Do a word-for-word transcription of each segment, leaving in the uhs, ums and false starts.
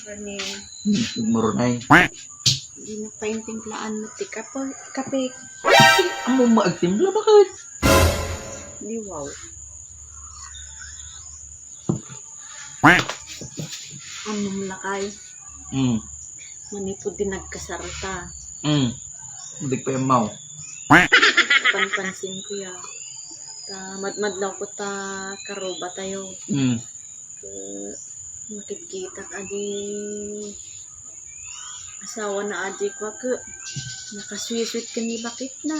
Ni, Hmm, Mornay. Di na paintimplaan mo ti kape, kape. Ammom nga agtimpla, bakit? Liwaw. Ammom lakay. Hmm. Manipud di nagkasarta. Hmm. Di pa yammaw. Panpansin ko ya. Ta madmadlaw ko ta karuba tayo. Hmm. Ket makitkitak a di asawana a di kua ket nakasweet-sweet ken ni baketna.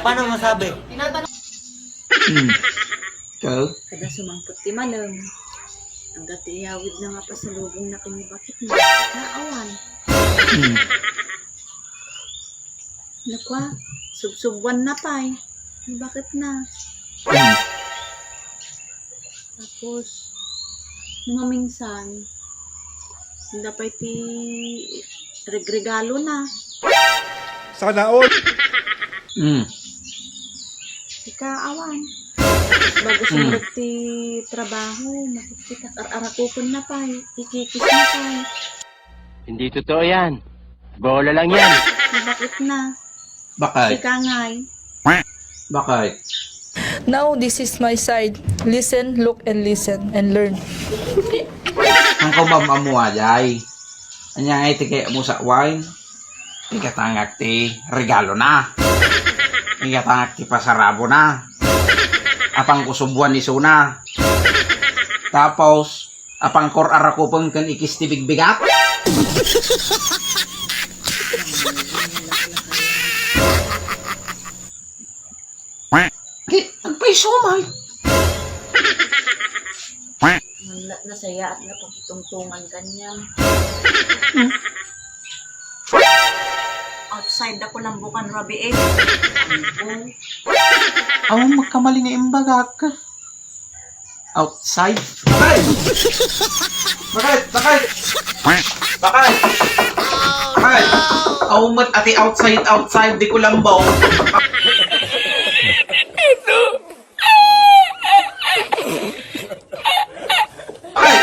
Paano masabi? Hmm. Ikaw? Kada sumangpet ti malem, adda ti iyawidna nga pasalubongna ken ni baketna. Naawan. Hmm. Nakua, subsubuanna pay. Ni baketna. Hmm. Tapos, no maminsan, adda pay ti regregalona. Sana all. Hmm. Ika, awan. Bago Hmm. sumurot ti trabaho, makitkitak, ar-arakupenna pay, ikikisna pay. Hindi totoo yan. Bola lang yan. Ni baketna. Bakit? Ika ngay. Bakit? Now, this is my side. Listen, look, and listen, and learn. Ang kaumam-amuan, ay. Ania nga iti kay mo sa wine? Ikatangak ti regalona. Ikatangak ti pasarabona. Apang kusubuan isuna. Tapos, apang kor arakupen ken ikis ti bigbigat? Agpayso man. Nala-, nasayaat nga pakitungtungan kanian. Hmm. Outside ako lang bukan rabi eh. Ampong. Awan magkamali nga imbagak. Outside? Bakit? Bakit? Bakit? Bakit? Bakit? Awan met ati outside, outside, di ko lambaw. Ay!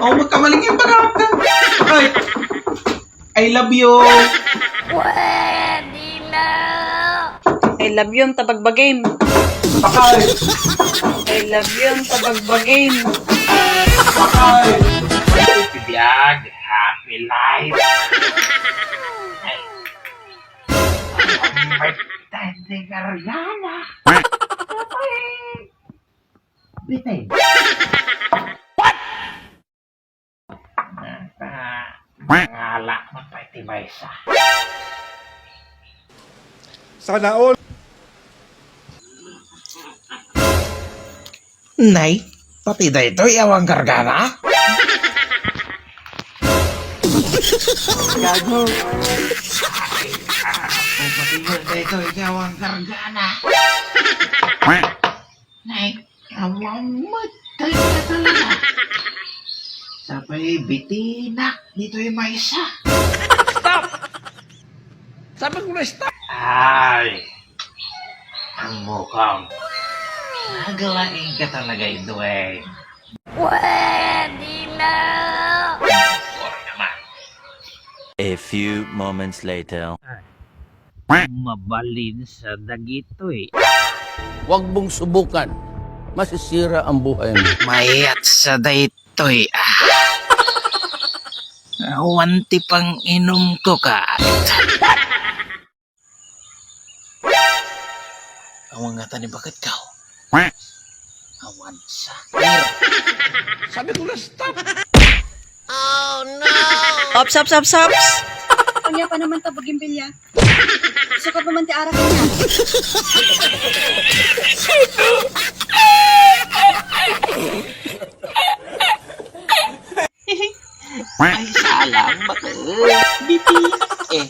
Oh, magkamaling yung bagak. Ay! I love you. Pwede na. I love you, ang tabagbagim. Bakay. I love you, ang tabagbagim. Bakay. Biag, happy life. Ang birthday ni Ariana. Bitin. What? Nangala mo pa iti maysa. Sana all. Nay, pati daytoy awan kargana? Gago. Ay, ah, pati daytoy awan kargana. Nay, awan met, kaya talaga. Sabay bitinak ditoy maysa. Stop! Sabi ko na stop! Ay, ang mukam. Naglaing ka talaga, Dwayne. Pwede na! Sorry naman. A few moments later. Mabalin sa dagitoy. Huwag mong subukan. Masisira ang buhay mo. Mayat sa daytoy, ah. Awan ti pang-inom ko, ka. Awan nga tani bakit ka. Awan sa. Sabi ko na stop. Ops, ops, ops, ops! Ania pa naman ta, Bugimbilya? Sukat mo man ti arak niya. Ay, salang, bakit? Bitin, eh.